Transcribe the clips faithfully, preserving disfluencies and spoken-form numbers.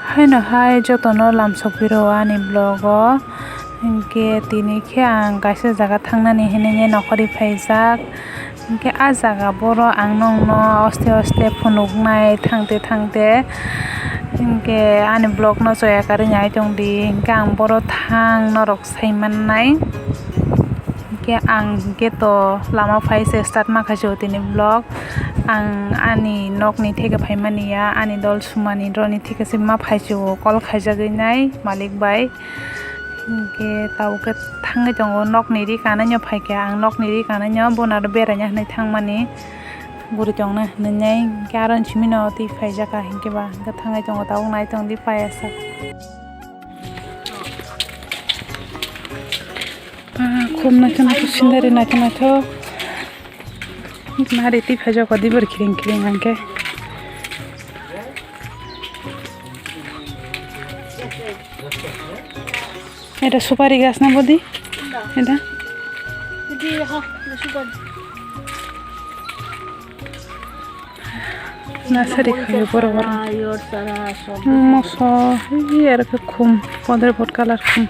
Haino hai jotono lamsok phiro ani vlog o. Hinkhe tini khe ang kaisa jaga thangnani hinwi nokharwi phaijak. Hinkhe ah jaga boro ang nokno oste oste phunuknai thangte thangte. Hinkhe ani vlog no choya karwi nai tongdi. Hinkhe ang boro thang norok sai mannai. Hinkhe ang gate o lama phai se start ma khaisio tini vlog. Ang ani nokni theke phaimani ya, ani dol sumani roni theke se ma phaisio call khaijagwi nai malik bai. Hinkhe tabuk khe thangwi tongo, nokni ri kanaino phaikha, ang nokni ri kanaino bono aro beraina hinwi thangmani, guri tongna hinwi nai. Hinkhe aro simi no twi phaijakha, hinkhe ba hinkhe thangwi tongo, tabuk nai tongdi paiya sak. Ah, khum naithok naithok scenery naithok naithok. Nari twi phaijak o dibor kiring kiring hwnkhe. Eta supari gas na bodi? Eta? Nasari khayo borok borok. Moso, hi aro khe khum, podre pod colour khum.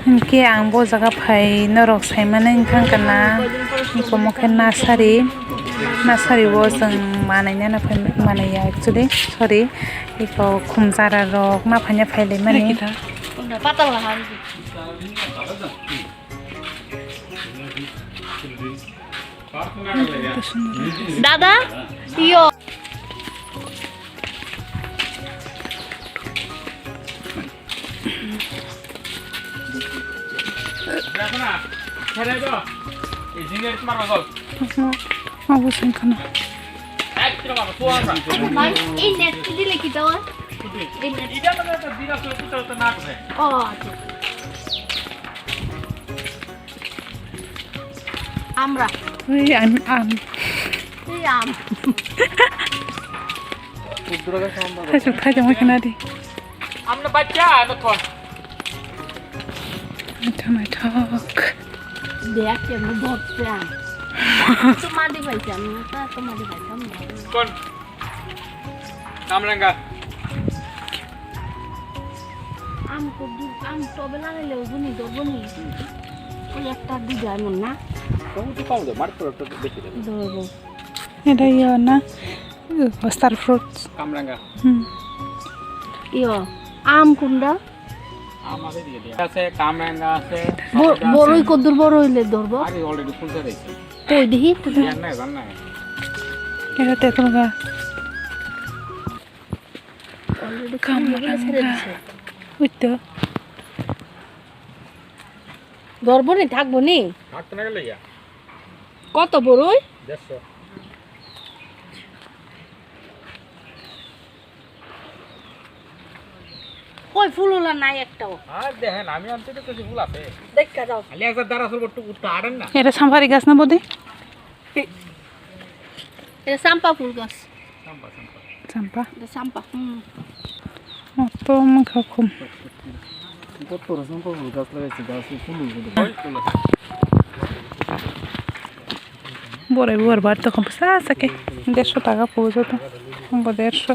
Hinkhe ang bo jaga phai norok saimani wngkha na, ikomo khe nasari, nasari o chwng manai nana phai manai ya actually, sorry, iko khum chara rok ma phaina phai lai mani. দাদা, ইয়ো। Obo sengkha na. এই নেট দিলে কি দেওয়া? এই নেট। ও, আচ্ছা। আমরা। Ui, am, am. এই আম। Thaichuk, thaichuk, ma khna di. Amna bachcha, ano thon. Naithok, naithok. দেখ, কেমন ধরছে আম। তো মাটি পাইছে, আমি তো, তো মাটি পাইতাম না। কোন? কামরাঙ্গা। আম তো দু-, আম টবে লাগাইলে হইব নি, ধরবো নি? ওই একটা দুইটা এমন না? তবু তো কম দেবো, মাটি তো একটু বেশি দেবো। ধরবো। এটা ইয়ে না, star fruits. কামরাঙ্গা। হুম। ইয়ো, আম কোনটা? আম আছে দিয়ে দিয়ে। আছে, কামরাঙ্গা আছে, ব-, সবেদা আছে। বড়ই কদ্দুর বড় হইলে ধরবো? আরে already ফুল ধরেছে। কই দেখি একটু ধর। জান না, জান না। এটা তেঁতুল গাছ। Already ফুল ধরে ছেড়ে কামরাঙ্গা। দিছে। ওই তো। ধরবো নি, থাকবো নি? থাকতে না গেলে ইয়া। কত বড়ই? দেড়শো। কই ফুল ওলা নাই একটাও? আর দেখেন, আমি আনতে তো কিছু ফুল আছে। দেখা যাও। খালি একবার দাঁড়া সরব একটু উঠতে আড়েন না। এটা সাম্পারি গাছ না বৌদি? এটা চাম্পা ফুল গাছ। চাম্পা, চাম্পা। চাম্পা। এটা চাম্পা, হুম। Motom wngkha khum. কত রকম ফুল গাছ লাগাইছে, গাছে ফুল উঠে। Borai bubar bar tokon bwsa sa khe dersho taka phugo joto. Bo dersho.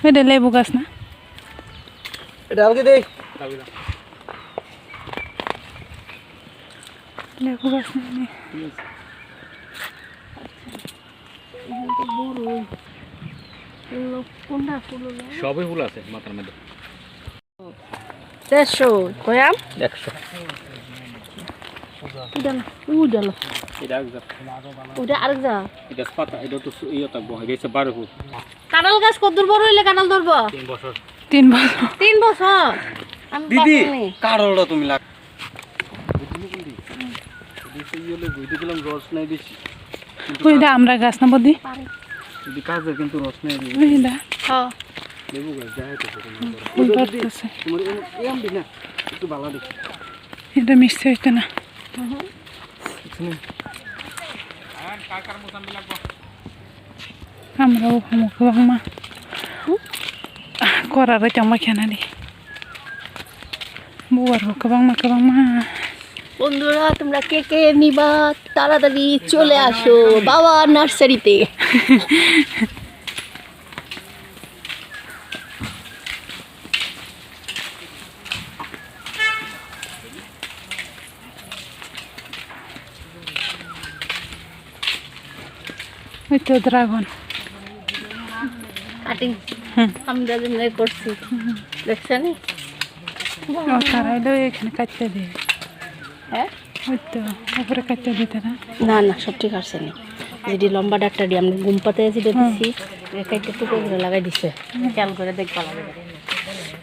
Ede lebu gas na? এটা আলগে দে। Lebu gas na ni. সবই ফুল আছে মাথার মধ্যে। দেড়শো, কই আম? একশো। উডাল, উডাল। এটা এক জাত। ওটা আরেক জাত। এটা পাতা, এটা তো সু-, ইয়ে থাকবো, এটা হচ্ছে বারো ফুট। কাঁঠাল গাছ কতদূর বড় হইলে কাঁঠাল ধরবো? তিন বছর। তিন বছর। তিন বছর? আমি দিদি, পাকনি। কাঁঠালটা তুমি লাগ-, বুঝলি কি? যদি সেই ইয়ে হলে বুঝতে গেলাম রস নাই বেশি। কিন্তু ওই দা আমরা গাছ না বদি? যদি কাজের কিন্তু রস নাই বেশি। ওই দা। হ্যাঁ। লেবু গাছ, যাই হোক, ওটা তোমার ফুল ধরো। ধরতেছে। তোমার এম, এম দি না, একটু বালা দেখি। এটা মিষ্টি হইতো না। কিছু নেই। Amrao omo kwbangma kora rwi tongma khenani. Bubar bo kwbangma kwbangma. বন্ধুরা, তোমরা কে কে নিবা, তাড়াতাড়ি চলে আসো বাবা নার্সারিতে। ওই তো ড্রাগন। কাটিং। হুম। আমরা যেমনি করছি। দেখছেন? ও, তারাই তো এখানে কাটতে দে। হ্যাঁ? ওই তো, উপরে কাটতে দিতে না? না, না, সব ঠিক আছে নি। যদি লম্বা ডাক্তার দিয়ে আমরা ঘুম পাতে যেটা হুম। দিছি, এটা একটু টুকরো করে লাগাই দিছে। খেয়াল করে দেখবা লাগে।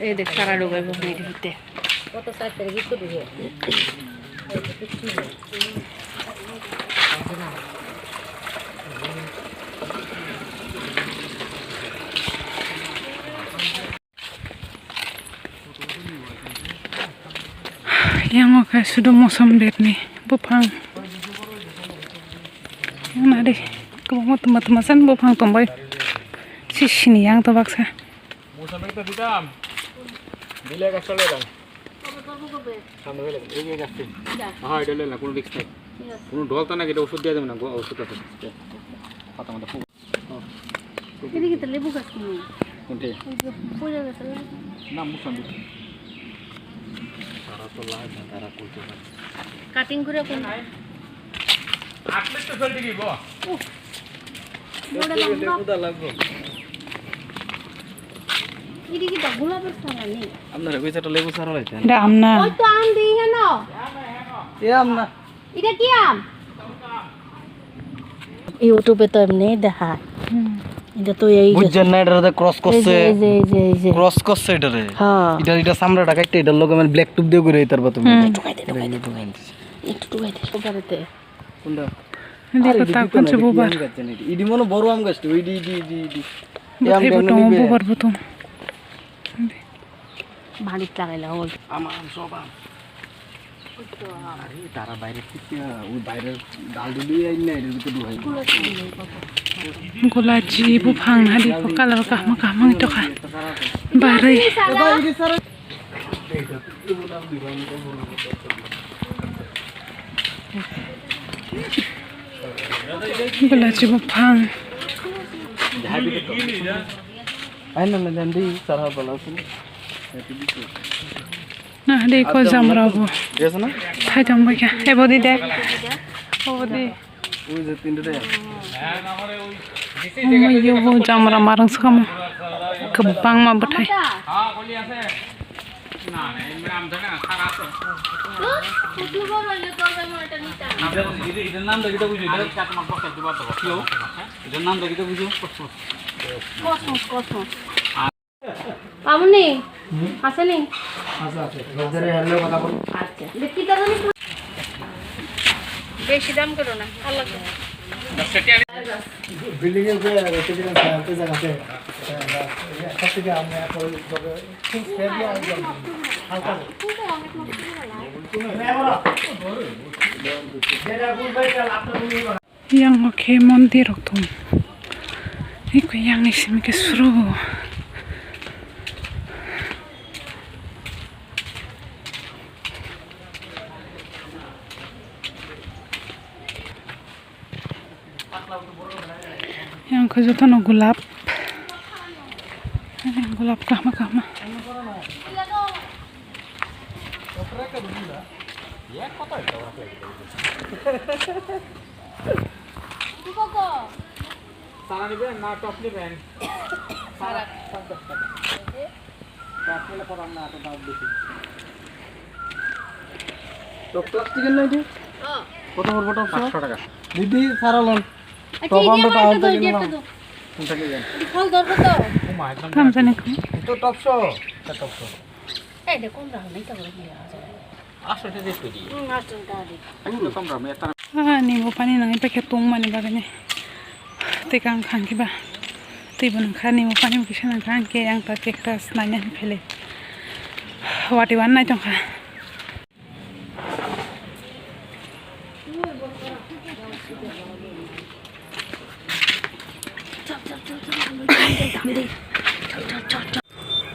এই দেখ, তারা ঢুকাইবো মেয়ের ভিতরে। কত সাইজ করে গিফট দিবে? Yang o khe sudo mosomber ni buphang. Nari kwbangma twma twma san buphang tongbai. Sisini yang to baksa. Mosomber to ditam. Bilai gasta lelang. Samne lelang. Ei ei gasta. Aha, eta lelang, kono risk nai. Kono dol ta na, eta oshud diya jabo na, oshud ase. Pata mata. এদিকে তো লেবু গাছ নেই। কোনটি? ওই যে পড়ে গেছে লেবু। না, মুসাম্বি। তারা তো লাগে না, তারা করতে পারে। কাটিং করে কোন? আপনি তো চলতে কি গো? উফ। মোটা লম্বা। লেবু দা লাগবো। এদিকে তো গোলাপের চারা নেই। আপনার ওই চারটা লেবু চারা লাইতে। এটা আম না। ওই তো আম দিই কেন? এ আম না। এটা কি আম? YouTube-এ তো এমনি দেখায়। হুম। এটা তো এই যে বুঝছেন না, এটা তো ক্রস এই যে, করছে। এই যে, এই যে, এই যে। ক্রস করছে এটারে। হ্যাঁ। এটা, এটা চামড়াটা কাটতে, এটার লগে মানে ব্ল্যাক টুপ দিয়ে করে এটার বাথরুম। হুম। ঢুকাই দে, ঢুকাই দে, ঢুকাই দে। একটু ঢুকাই দে, সুপারিতে। কোনটা? দেখো, আরে, তা এটা কোন কি সে আম বুবার? গাছ জানি এটা? ইডি মনে বড় আম গাছ তো, ইডি, ইডি, ইডি, ইডি। এই আম বাথাই বেগুনি বটম, বে। বুবার বটম। বাড়িত লাগাইলে হল। আমার আম সব আম। আরে, তারা বাইরে থেকে, ওই বাইরের ডাল ডুবি যায় না, এটার ভিতরে ঢুকাই। Gulachi buphang hadi bo colour kahma kahma wng tongkha. Barwi. Gulachi buphang. Ai, na, na, jandi, sara bala sini. Na, de ko jamra bo. Yes, na? Thai jam bai kha. E bodi de. Bodi. Ui je tin de. Omo yo bo jamra marang sakamo. Kwbangma bwthai. Cosmos, Cosmos. পাবনি? হুম? আছে নি? আছে, আছে। রোজারে হ্যালো কথা বল। আচ্ছা। দেখি দাদা নি। বেশি দাম করো না, ভালো লাগে। বিল্ডিং এর উপরে রেসিডেন্স আছে, জায়গা আছে। সব থেকে আমরা এখন খুব ফ্রেন্ডলি, হালকা। Yang o khe mondir rok tong. Eko yang ni simi khe suru. Yang khe jotono gulab. Gulab kahma kahma. Sara niben na top niben? Sara. Sara. Top nile kotor na, to dam besi. Top plastic er na ito? Oh. Koto porbo top so? পাঁচশো টাকা। Didi, sara lon. Acha, top ito amra mane taon to tagi dia nilam. To. Kunta ki jan? Di phol dorbo to. Oma, ekdom. Kam jane ko. Ito top so. Ito top so. Ei, de kom raha nahi to. আটশো টাকা দিয়ে তৈরি। হুম, আটশো টাকা দিয়ে। একটু তো কম রাখবে, এত Ah, nimu pani nangwi paikhe tongmani bagwino. Tei kang khang khe ba. Tei bo nangkha nimu pani kisa nangkha, ang khe yang ta cactus naina hinwi phele. Wati wan nai tongkha.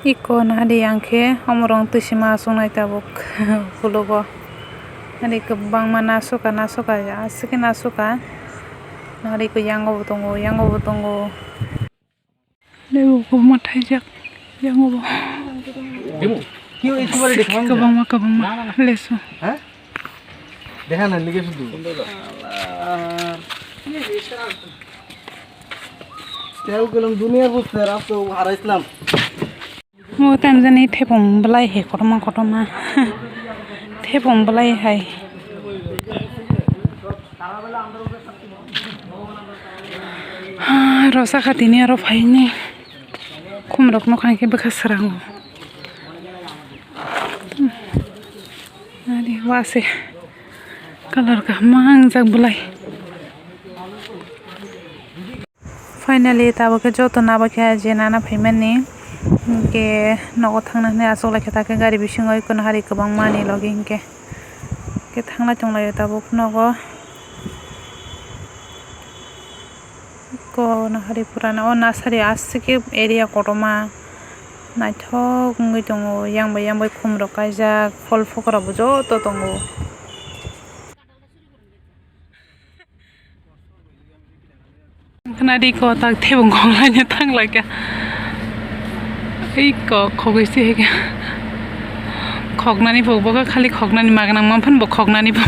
Iko nadi ang khe omorok twi sima aswk nai tabuk hulogo. Hari kwbangma nasoka, nasoka, aswk khe nasoka. Hari khe yango bo tongo, yango bo tongo. Lebu kwbangma thaijak, yango bo. Kwbangma, kwbangma lesu. দেখা নাই নাকি শুধু? তেল গেলাম দুনিয়ার বুঝতে রাস্তা হারাইছিলাম। O tamjani thepung belai hai kotorma kotorma. Thepung belai hai. Ha, rosa khatini aro phaini. Khumrok nokha khe bwkha srango. Ari wase colour kaham mangjak belai. Finally, tabuk khe joto nabakhe je nana phaimani, hinkhe nogo thangna hinwi achuklaikha, takhe gari bisingo ikono hari kwbangma ani logi hinkhe, hinkhe thanglai tonglaio tabuk nogo. Ikono hari purana o nursery aswk khe area kotorma naithok wngwi tongo, yang bai yang bai khumrok kaijak, phol phukrok bo joto tongo. Khna di ko tak thebung khok laina thang lai kha. Ei ko khogwi se he kha. Khoknani bo bo khali khoknani magnang man phan bo khoknani bo.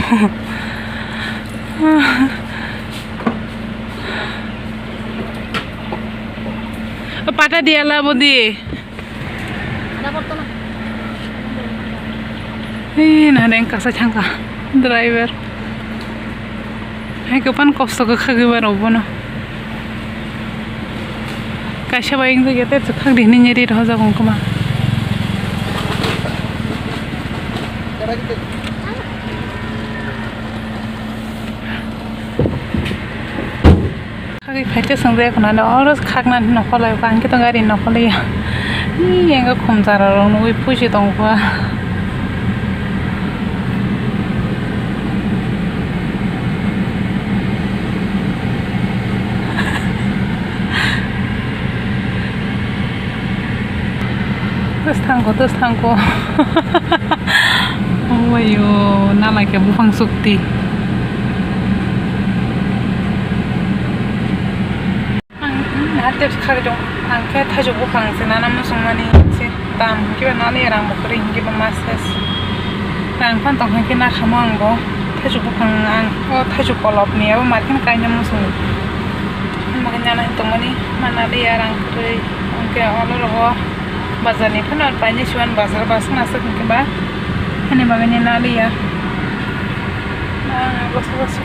Pata diya la bodi. Ei, na deng kasa thangka driver. Hai kapan kosto ka khagwi ba rok bono. Kaisa bai wng jagya te chwkhak di hinwi ri rw jak wng kwma. Khagwi phaikhe swngjak khwnani oro khaknani nokholai o, ang khe tong gari nokholai o. Ee, ang khe khum chara rok nugwi puisi tong kha. Twsthangko, twsthangko. Omayo, nalai khe buphang sukti. Ang, ang, hate khari dong. Ang khe thaichuk buphang se nana muchungmani se tam, kiba nani rang bo kwrwi hinkhe bo ma ses. Rang phan tong khe nakhamo ang bo. Thaichuk buphang ang, o thaichuk kolop ni abo market kainwi muchungo. Ang bo khe nana tongmani, ma naliya rang kwrwi. Ang khe olo rogo. Bazar ni phano painwi siwan bazar bus no aswk hinkhe ba ani bagwi ni naliya. Ah, bwsa bwsa.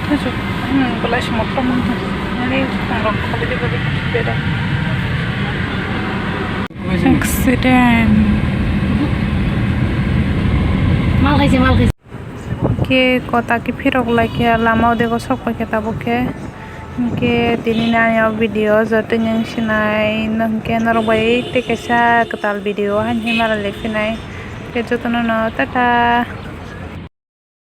Thaichuk, hmm, belai se motom wngkha. Ani khum rok khabidi khabidi beda. Accident. Mal khaise, mal khaise. Khe kota khe phirok lai khe lama o dego sok pai khe tabuk khe. Hinkhe tini ni ani o video joto wng sinai no hinkhe norok bai tei kaisa kwtal video haino hinwi mara le phinai. Khe jotono no tata.